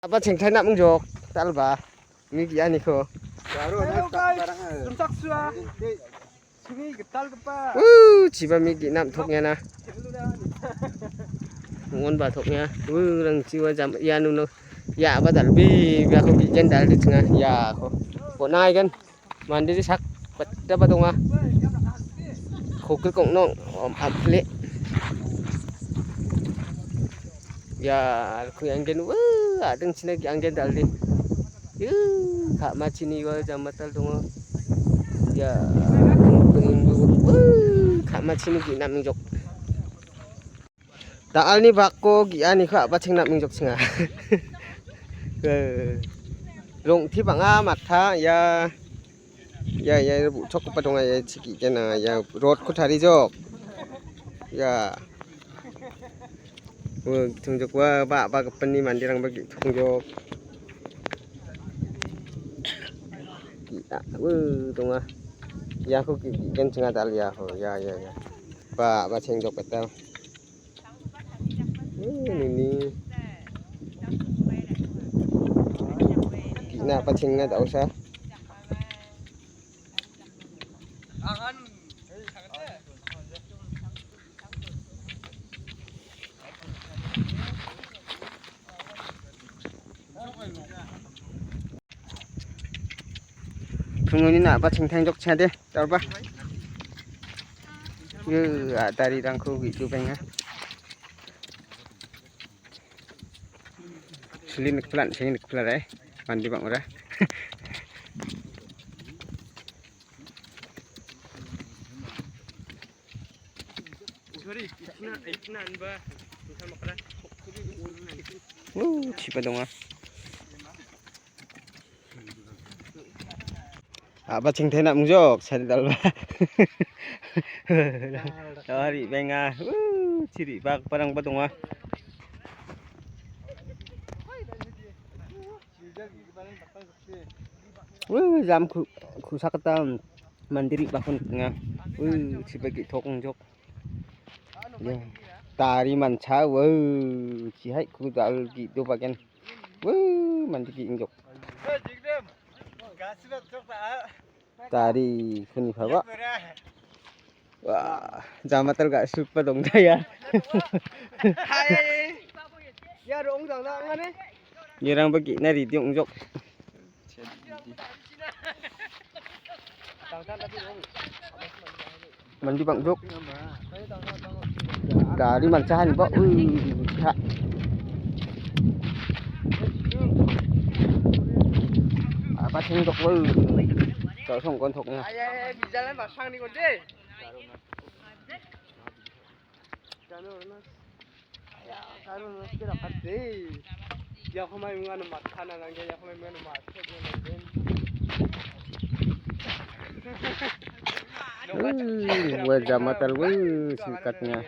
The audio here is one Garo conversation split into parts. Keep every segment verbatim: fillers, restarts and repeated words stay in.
Apa chengthai nam·jok, talba. Mi ge·aniko. Hello guys, rimchaksoa. Sini gitalgipa. Uh, chiba mi ge·na am·tokniana. Ong·onba toknia. Uh, rang chiwa jam, ia nuno. Ia ba dalbe, biako ge·gen dalde chinga. Iako. Bona aigan. Mande sak, beta ba donga. Kokil kong nong, om, apli. Ya, ku anggen, wah, adeng china ge anggen dalde. Yu, kama chini wa jamatal donga. Ya, kuning bu, wah, kama chini ge nam jok. Da·alni bakko ge·aniko a·bacheng nam·engjokchenga. Eh, rong·te bang·a matha, ia, ia, ia, bu·chokgipa donga, ia, chi ge·gena, ia, rodko tarijok. Ia. Ua, ge·tongjok, ua, ba·, ba·gipinni manderangba ge·tongjok. Ge·a, ua, donga. Iako ge-, ge·genchim dal·iako. Ia, ia, ia. Ba, ba·chengjok betal. Eh, nini. Ge·na a·bachenga da·osa. Phungoni na·ba chingtang jok chade, darba. Yo, a·darirangko ge·jobenga. Sili nikplan, sili nikplan, eh. Mandi bang ora. Uh, chiba donga. A·bacheng tena mungjok, sari dalba. Dari benga. Uh, chiri bak parang ba donga. Uh, jam ku-, kusakgita mandiri bakon nga. Uh, chiba ge·tok ongjok. Ya. Dari mancha, wow, chihai ku dal ge·do bagen. Wow, mandi ge·ingjok. Dari kuni paba. Wah, jamatal ga·supa dongja ya. Hai. Ya, rong dang dang ane. Yerang bagi na ridi ongjok. Mandi bang jok. Dari mancahan ba. Ui, ha. A·bacheng jok, ui. Kau song kon thok na. Ay, ay, ay, bijalan basang ni konde. Kano, no. Ya, kano, no, kira pati. Ya, kau mai menganu matana nangge, ya, kau mai menganu matana nangge. Hmm, wajah mata lu, sikatnya.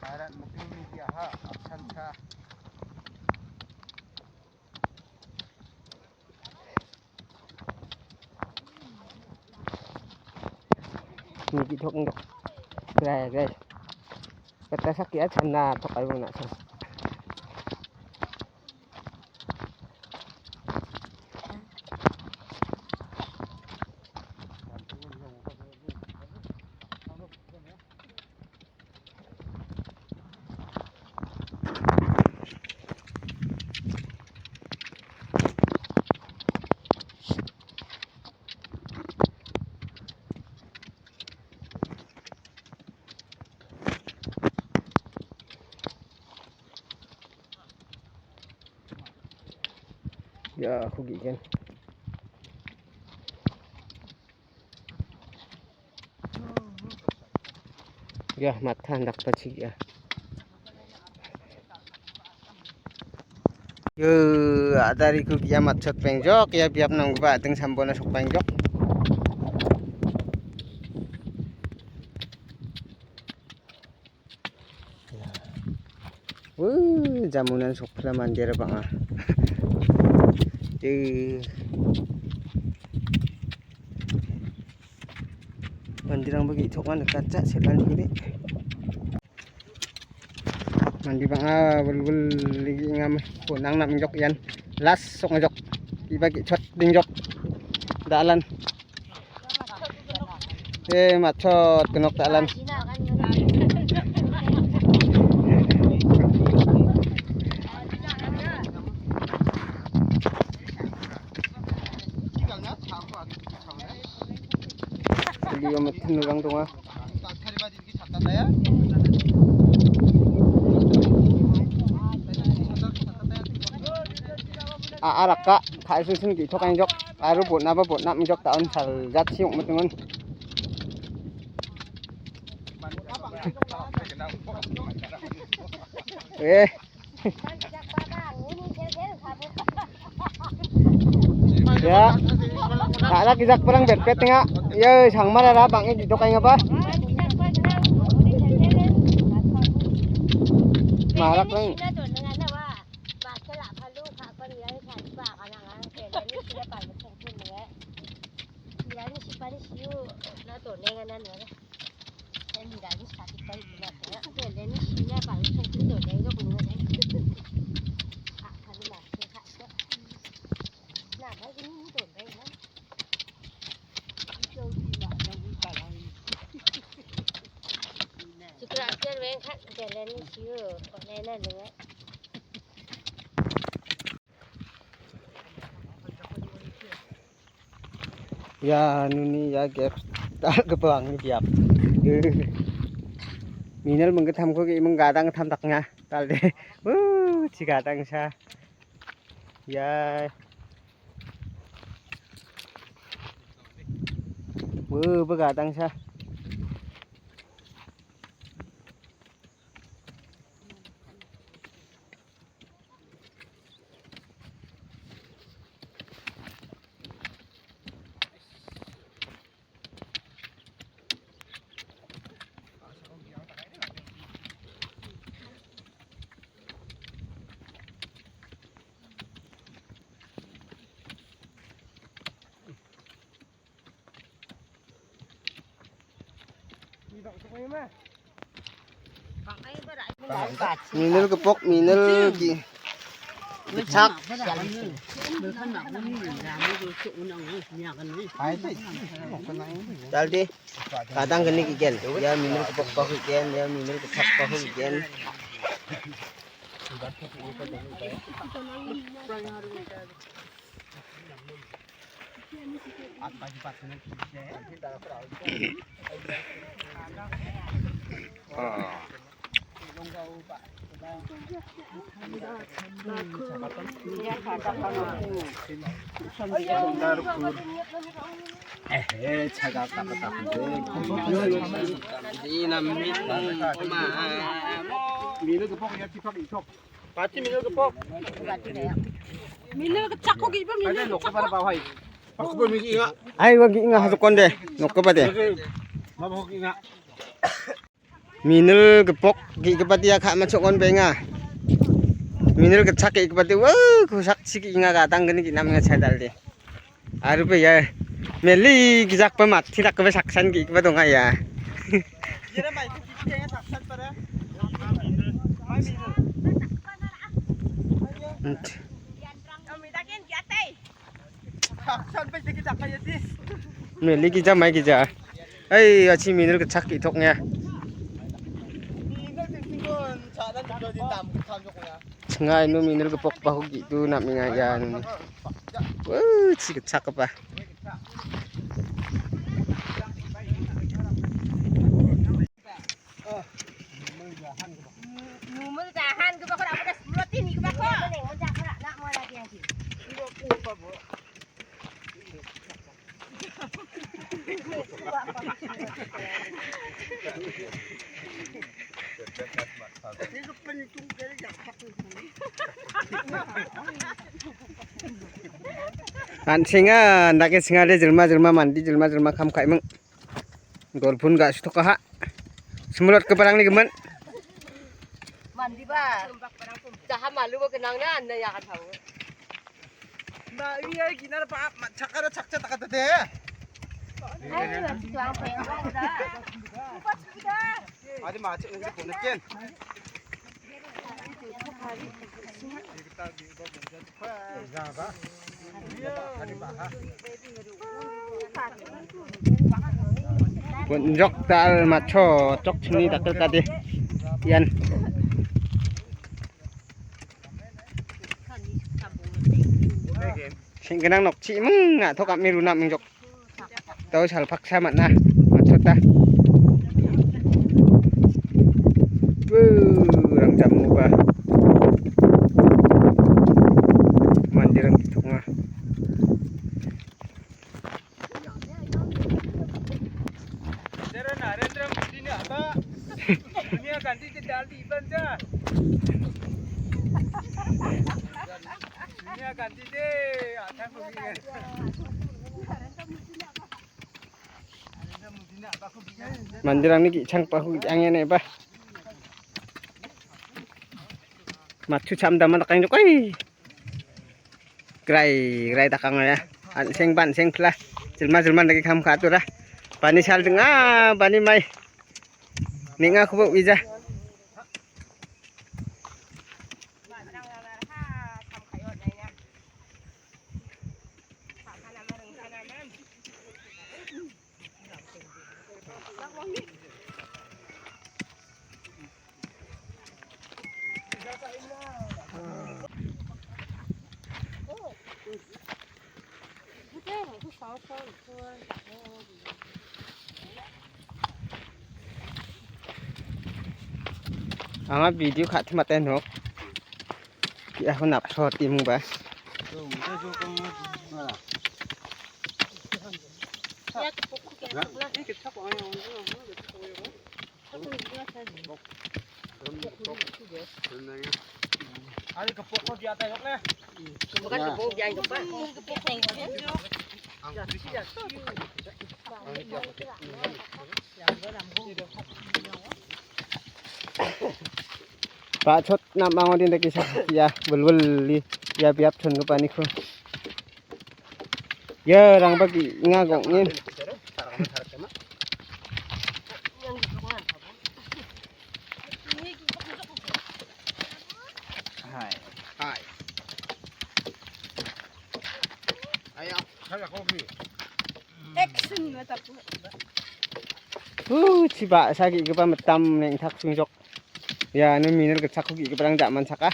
Barat mungkin ni dia ha, absen kah? Ni di thok ndok. Grai, grai. Kata sakit aja na thok ayo na sa. Ya, aku gigit. Ya, mata hendak pecik ya. Yo, adari ku kia matchot pengjok, ya biap nang ba ting sambona sok pengjok. Wuh, jamunan sokla mandir bang ah. Eh. Mandi Irangba ge·tokna nikatja, sepanjingde. Mande bang·a wilwil ge·engame. Ko nang nam·jok ian. Las ong·jok. Iba ge·chot dingjok. Dalan. Eh, machot genok dalan. Liyo metin lurang donga. A, a, raka, ka·e singsin ge·tok angjok, aro bon·aba bon·a mingjok ta·on saljatsi ong·mitingon. Eh. Ya. Ka·ra gijakparang betbet tenga. Ye, sangmarara bang·e ge·tok aingaba. Marak lang. Ia nuni ia gap dal·gipa angni biap. Minel minggittamko ge·iming gadang gittam dakna. Talde. Uh, chi gadangsa. Ia. Uh, be gadangsa. Minel gipok, minel gi-, gitchak. Talde, gadang gni ge·gen. Ia minel gipokba ge·gen, ia minel gitchakba ge·gen. Pati minel gipok. Minel gitchakko ge·iba minel gitchakko. Ai, wa ge·enga ha jokonde. Nokgipa de. Minel gipok ge·gipa dia ka·machokon benga. Minel gitchak ge·gipa dia. Wa, kosak chi ge·enga gadang gni ge·nam nga chadal de. Aruba ia meli gijakba matti dakgipa saksan ge·gipa donga ia. Meli gija mai gija. Ai, achi minel gitchak ge·toknga. Chinga ino minel gipokbako ge·du namenga ia nuni. Ua, chi gitchakgipa. Numel jahan gipako ra·bada semprot ni gipako. An·senga, indake sengade jilma, jilma mandi, jilma, jilma kam ka·eming. Golpon ga·sutokaha. Semprotgiparangni gimin. Mandiba. Jaha maluba gnangna, anna yakan tahu. Ba, iya, ginar ba, ma-, chakara chakcha takata de. Bon·jok dal matcho chokchini dakgilkade ian. Seng·gnang nokchiming na·tok am·e runa mingjok. Dao salpaksa man·a, matchota. Woo, rangjamoba. Manderang gitokna. Jara Narendra Modi ni aba. Sonia Gandhi ke dal di iban ja. Sonia Gandhi de, athang ko. Manderangni ge·changpako ge·angeneba. Matchu chamdama dakangjokai. Grai, grai dakang ya. An·seng ban·seng pla. Jelma jelma dake kam ka·atora. Bani sal ding·a, bani mai. Neng·akoba uija. Anga video ka·timate nok. Ki·ako napso timung ba. Ari gipok ko giata yok ne. Bukan gipok, yang gipok. Ba·chot nam·ango dindake sakkia wilwili ia biap chongipaniko. Ia rangba ge·nga gong·en. Hai. Hai. Ayo, saya kopi. Action, matapu. Uh, chiba sa ge·gipa mitam neng·tak sungjok. Ia, ino minil gitchakko ge·giparang ja·manchaka.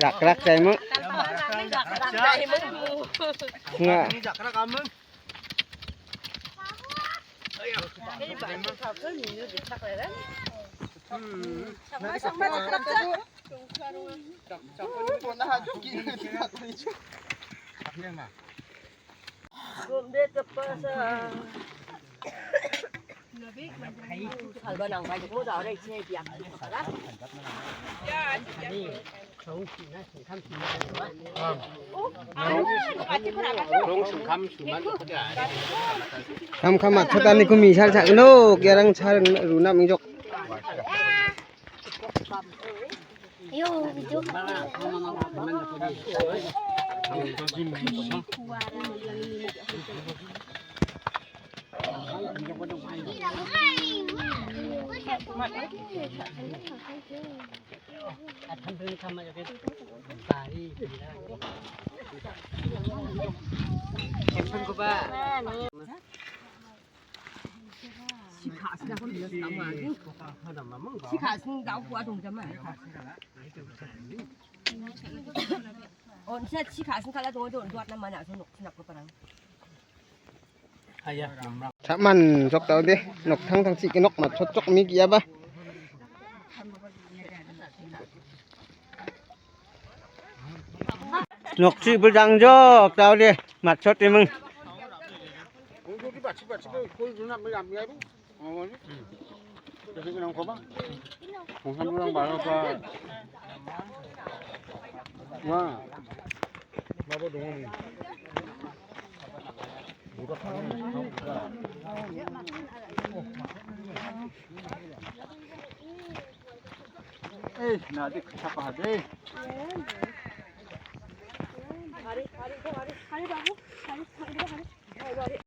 Jakrak jaiming. Nga. Kam kam matchotani ko misal chakno, gerang char runa mingjok. Ayo, video. Cha·man jok dao de, noktang tangsi·ginok matchotchok mi ge·aba. Nokchi·bildangjok dao de, matchot eming. Eh, na de kachapa de. Hari, hari, hari, hari, babu, hari, hari, hari, hari, hari,